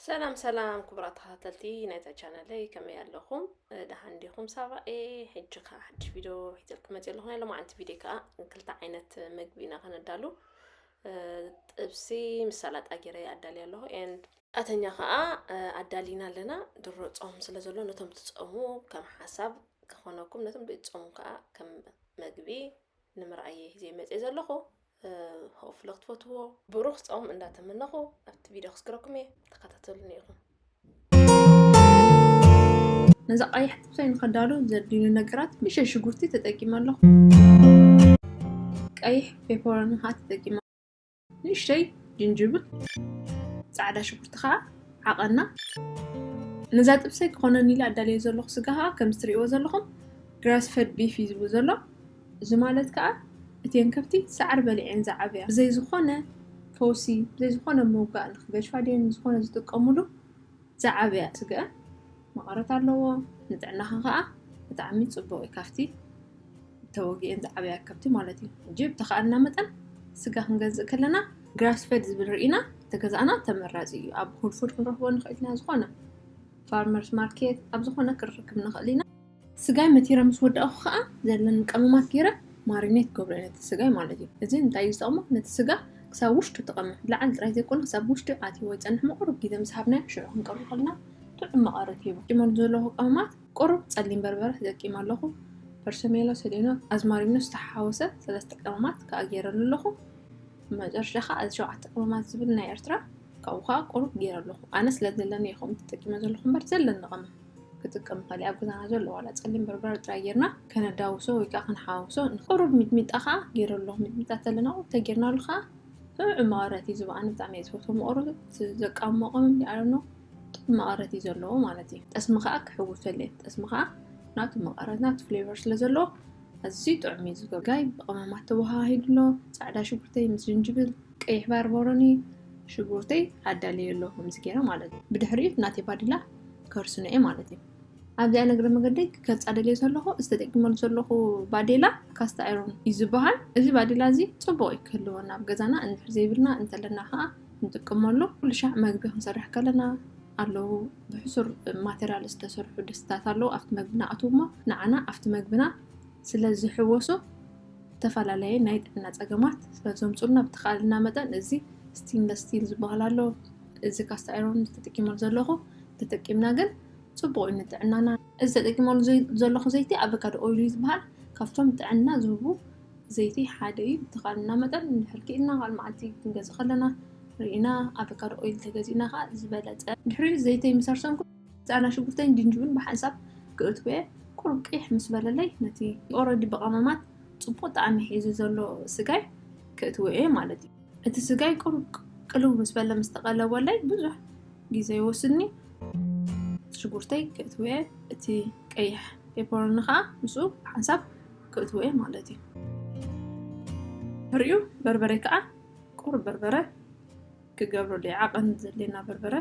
ሰላም ሰላም ክቡራት ተኸታተልቲ ናይዛ ቻነለይ፣ ከመይ ኣለኹም? ደሓን ዲኹም? ሳባ እየ። ሕጂ ከዓ ሓድሽ ቪድዮ ሒዘልኩም መፅእ ኣለኹ። ናይ ሎማዓንቲ ቪድዮ ከዓ ክልተ ዓይነት ምግቢ ኢና ከነዳሉ። ጥብሲ ምስ ሰላጣ ገይረ ኣዳልየ ኣለኹ። And ኣተኛ ከዓ ኣዳሊና ኣለና። ድሮ ፆም ስለ ዘሎ ነቶም ትፀሙ ከም ሓሳብ ክኾነኩም፣ ነቶም ዘይትፀሙ ከዓ ከም መግቢ ንምርኣየ ሒዘ መፅእ ዘለኹ። ሆፍለ ክትፈትዎ ብሩኽ ፆም እንዳተመነኹ ኣብቲ ቪድዮ ክስግረኩም እየ። ተኸታተሉኒ ኢኹም። ነዛ ቀይሕ ጥብሰይ ንኸዳሉ ዘድልዩ ነገራት፣ ንእሽተይ ሽጉርቲ ተጠቂመ ኣለኹ። ቀይሕ ፔፐሮኒ ከዓ ተጠቂመ። ንእሽተይ ጅንጅብል፣ ፃዕዳ ሽጉርቲ ከዓ ዓቐና። ነዛ ጥብሰይ ክኾነኒ ኢለ ኣዳልየ ዘለኹ ስጋ ከዓ ከም እትሪእዎ ዘለኹም ግራስ ፈድ ቢፍ እዩ ዝብል ዘሎ። እዚ ማለት ከዓ እተን ከብቲ ሳዕሪ በሊዐን ዝዓብያ፣ ብዘይ ዝኾነ ፈውሲ፣ ብዘይ ዝኾነ ምውጋእ፣ ንክገድፋ ድየን ዝኾነ ዝጥቀሙሉ ዝዓብያ ስገአን መቐረት ኣለዎ። ንጥዕናኻ ከዓ ብጣዕሚ ፅቡቕ እዩ፣ ካብቲ ተወጊአን ዝዓብያ ከብቲ ማለት እዩ። ሕጂ ብተኻእልና መጠን ስጋ ክንገዝእ ከለና ግራስ ፈድ ዝብል ርኢና ተገዛእና ተመራፂ እዩ። ኣብ ሆል ፉድ ክንረኽቦ ንኽእል ኢና፣ ዝኾነ ፋርመርስ ማርኬት ኣብ ዝኾነ ክንረክብ ንኽእል ኢና። ስጋይ መቲረ ምስ ወዳእኹ ከዓ ዘለኒ ቀመማት ገይረ ማሪኔት ገብሮ እየ ነቲ ስጋይ ማለት እዩ። እዚ እንታይ እዩ ዝጠቕሞ? ነቲ ስጋ ክሳብ ውሽጡ ተቐምም፣ ላዕሊ ጥራይ ዘይኮነ ክሳብ ውሽጡ ኣትይዎ ይፀንሕ። ምቁሩብ ግዜ ምስ ሃብናዮ ሽዑ ክንቀርቦ ከለና ጥዑም መቐረት ይህቦ። ጭመሉ ዘለኹ ቀመማት ቁሩብ ፀሊም በርበረ ተጠቂመ ኣለኹ። ፐርሰሜሎ፣ ሰሌኖ፣ ኣዝማሪኖ ዝተሓወሰ ሰለስተ ቀመማት ከዓ ገይረሉ ኣለኹ። መጨረሻ ከዓ እዚ ሸውዓተ ቀመማት ዝብል ናይ ኤርትራ ካብኡ ከዓ ቁሩብ ገይረ ኣለኹ። ኣነ ስለ ዘለኒ እየ ከምኡ ተጠቂመ ዘለኹ እምበር ዘለኒ ቀመም ክጥቀም ይኽእል እየ። ኣብ ገዛና ዘሎ ዋላ ፀሊም በርበረ ጥራይ ጌርና ከነዳውሶ ወይ ከዓ ክንሓውሶ ንኽእል። ቁሩብ ሚጥሚጣ ከዓ ገይረ ኣለኹ። ሚጥሚጣ ተለና ቁሩብ ተጌርናሉ ከዓ ጥዑም መቐረት እዩ ዝህብ። ኣነ ብጣዕሚ እየ ዝፈትዎ መቐረቱ። እቲ ዘቃምሞ ቀመም፣ I don't know፣ ጥዑም መቐረት እዩ ዘለዎ ማለት እዩ። ጠስሚ ከዓ ክሕውሰሉ እየ። ጠስሚ ከዓ ናቱ መቐረት፣ ናቱ ፍሌቨር ስለ ዘለዎ ኣዝዩ ጥዑም እዩ ዝገብር። ጋይ ብቐመማት ተወሃሂዱ ኣሎ። ፃዕዳ ሽጉርተይ ምስ ጅንጅብል፣ ቀይሕ ባርበሮኒ፣ ሽጉርተይ ኣዳልየ ኣለኹ ከምዚ ገይረ ማለት እዩ። ብድሕሪኡ ናተይ ባዲላ ከርስኖ እየ ማለት እዩ። ኣብዚኣ ነግረ መገደይ ክገልፃ ደልየ ዘለኹ፣ እዚ ተጠቂመሉ ዘለኹ ባዴላ ካስት ኣይሮን እዩ ዝበሃል። እዚ ባዴላ እዚ ፅቡቕ እዩ ክህልወና ኣብ ገዛና፣ እንድሕር ዘይብልና እንተለና ከዓ ንጥቀመሉ። ኩሉ ሻዕ መግቢ ክንሰርሕ ከለና ኣለዉ ብሕሱር ማቴሪያል ዝተሰርሑ ድስትታት ኣለዉ ኣብቲ መግብና ኣትዉ እሞ፣ ንዓና ኣብቲ መግብና ስለ ዝሕወሱ፣ ዝተፈላለየ ናይ ጥዕና ጸገማት ስለ ዘምጽኡልና፣ ብተኻእለና መጠን እዚ ስቲንለስ ስቲል ዝበሃል ኣሎ፣ እዚ ካስት ኣይሮን ተጠቂመሉ ዘለኹ፣ ተጠቂምና ግን ጽቡቕ እዩ ንጥዕናና። እዚ ተጠቂመሉ ዘይ-፣ ዘለኹ ዘይቲ ኣቮካዶ ኦይል እዩ ዝበሃል። ካብቶም ጥዕና ዝህቡ ዘይቲ ሓደ እዩ። ብተኻእለና መጠን እንድሕር ክኢልና፣ ካልእ መዓልቲ ክንገዝእ ከለና ርኢና ኣቮካዶ ኦይል ተገዚእና ከዓ ዝበለጸ። ድሕሪኡ ዘይተይ ምስ ኣርሰንኩ፣ ፃዕዳ ሽጉርተይን ጅንጅብልን ብሓንሳብ ክእትዎ እየ። ቁሩብ ቅይሕ ምስ በለለይ፣ ነቲ ኦረዲ ብቐመማት ፅቡቕ ጣዕሚ ሒዙ ዘሎ ስጋይ ክእትዎ እየ ማለት እዩ። እቲ ስጋይ ቁሩብ ቅልው ምስ በለ፣ ምስ ተቐለወለይ፣ ብዙሕ ግዜ ይወስድኒ። ሽጉርተይ ክእትዎ እየ። እቲ ቀይሕ ፔፐሮኒ ከዓ ምስኡ ብሓንሳብ ክእትዎ እየ ማለት እዩ። ድሕሪኡ በርበረ ከዓ ቁሩብ በርበረ ክገብረሉ እየ። ዓቐን ዘድልየና በርበረ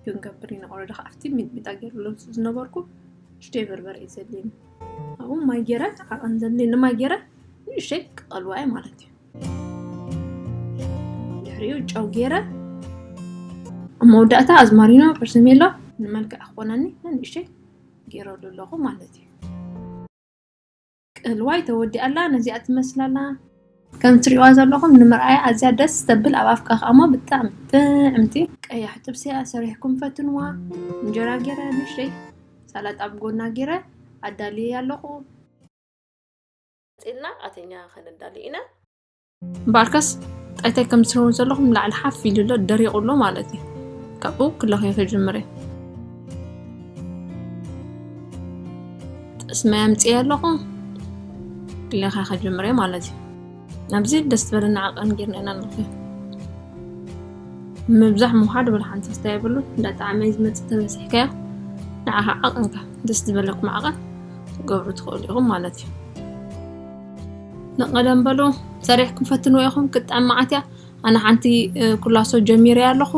ክንገብር ኢና። ኦረዲ ከኣ ኣብቲ ሚጥሚጣ ገይረሉ ዝነበርኩ ንእሽተይ በርበረ እዩ ዘድልየኒ። ኣብኡ ማይ ገይረ፣ ዓቐን ዘድልየኒ ማይ ገይረ ንእሽተይ ክቐልዋ እየ ማለት እዩ። ድሕሪኡ ጨው ገይረ፣ ኣብ መወዳእታ ኣዝማሪኖ፣ ፐርሰሜሎ ንመልክዕ ክኾነኒ ንእሽተይ ገይረሉ ኣለኹ ማለት እዩ። ቅልዋይ ተወዲኣ ኣላ፣ ነዚኣ ትመስል ኣላ። ከም ትሪእዋ ዘለኹም ንምርኣያ ኣዝያ ደስ ተብል፣ ኣብ ኣፍካ ከኣ እሞ ብጣዕሚ ጥዕምቲ ቀያሕ ጥብሲ እያ። ሰሪሕኩም ፈትንዋ። እንጀራ ገይረ ንእሽተይ ሳላጣ ኣብ ጎና ገይረ ኣዳልየ ኣለኹ። ቀጺልና ኣተኛ ከነዳሉ ኢና። እምበኣርከስ ጣይታይ ከም ትርእይዎ ዘለኹም ላዕሊ ሓፍ ኢሉ ኣሎ፣ ደሪቑ ኣሎ ማለት እዩ። ካብኡ ክለኽዮ ክጅምር እየ። ጠስመ ኣምፅኤ ኣለኹ፣ ክለኽያ ክጅምር እየ ማለት እዩ። ኣብዚ ደስ ዝበለና ዓቐን ጌርና ኢና ንለኽዮ። ምብዛሕ ምውሓድ ወላ ሓንቲ ክስታይ የብሉ። እንዳጣዕመ እዩ ዝመፅእ። ተበዚሕካዮ ንዓኻ ዓቐንካ ደስ ዝበለኩም ዓቐን ክትገብሩ ትኽእሉ ኢኹም ማለት እዩ። ንቐደም በሉ፣ ሰሪሕኩም ፈትንዎ ኢኹም፣ ክትጥዕም መዓት እያ። ኣነ ሓንቲ፣ እ፣ ኩላሶ ጀሚረ ኣለኹ።